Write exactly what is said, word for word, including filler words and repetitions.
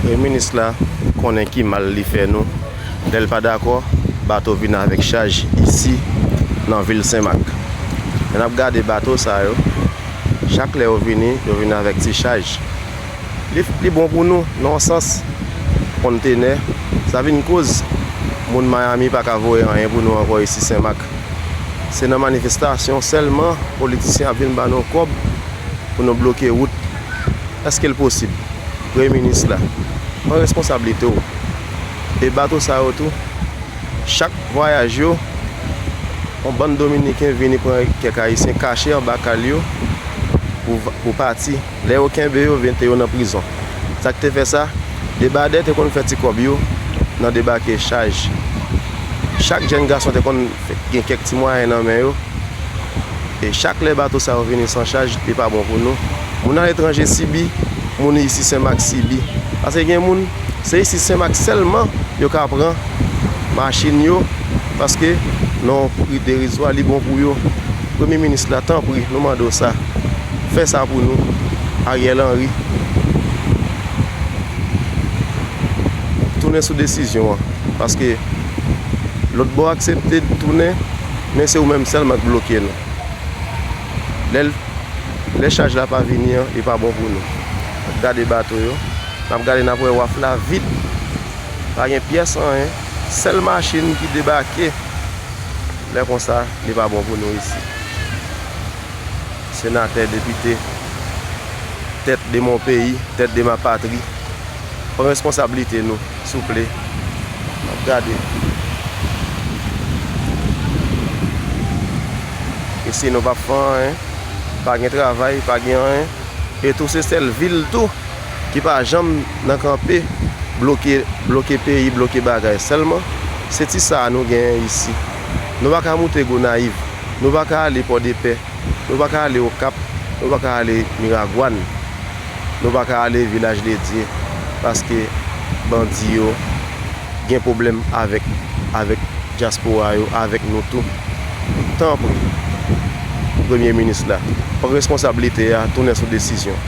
Premye minis la konnen ki mal li fè nou lè l pa dakò bato vin avèk chaj isi nan vil Senmak. Lè n ap gade bato sa yo, chak lè yo vini, yo vini avèk ti chaj. Li, li bon pou nou, nan yon sans, kontenè, sa vin koz moun Miami pa ka voye anyen pou nou ankò isi Senmak. Se nan manifestasyon sèlman politisyen ap vin ba nou kòb pou nou bloke wout. Èske l posib? Premye minis la, pran responsablite w. E bato sa yo tou, chak vwayaj yo, yon bann Dominiken vini pran kèk Ayisyen kache anba kal yo pou, pou pati. Lè yo kenbe yo, mete yo nan prizon. Sa k te fè sa? Debadè te konn fè ti kòb yo nan debake chaj. Chak jèn gason te konn fè, gen kèk ti mwayen nan men yo. E chak lè bato sa yo vini san chaj, li pa bon pou nou. Moun aletranje sibi, moun isi Senmak sibi. Paske gen moun, se isi Senmak sèlman yo ka pran machin yo, paske nan yon pri derizwa, li bon pou yo. Premye minis la, tanpri, nou mande w sa. Fè sa pou nou, Ariel Henry. Tounen sou desizyon an, paske lòt bò aksepte tounen, men se ou menm sèlman k bloke nou. Lè l, lè chaj la pa vini an, li pa bon pou nou. N ap gade bato yo, n ap gade, n ap wè waf la vid. Pa gen pyès anyen, sèl machin ki debake. Lè konsa, li pa bon pou nou isi. Senatè, depite, tèt de mon peyi, tèt de ma patri, pran responsablite nou, souple. N ap gade. Isi nou p ap fè anyen, pa gen travay, pa gen anyen. E tou se sèl vil tou ki pa janm nan kanpe, bloke, bloke peyi, bloke bagay. Sèlman, se ti sa a nou genyen isi. Nou pa ka moute Gonayiv, nou pa ka ale Pòdepè, nou pa ka ale Okap, nou pa ka ale Miragwàn, nou pa ka ale Vilaj de Dye, paske bandi yo gen pwoblèm avèk, avèk dyaspora yo, avèk nou tou. Tanpri, premye minis la, pran responsablite a, tounen sou desizyon.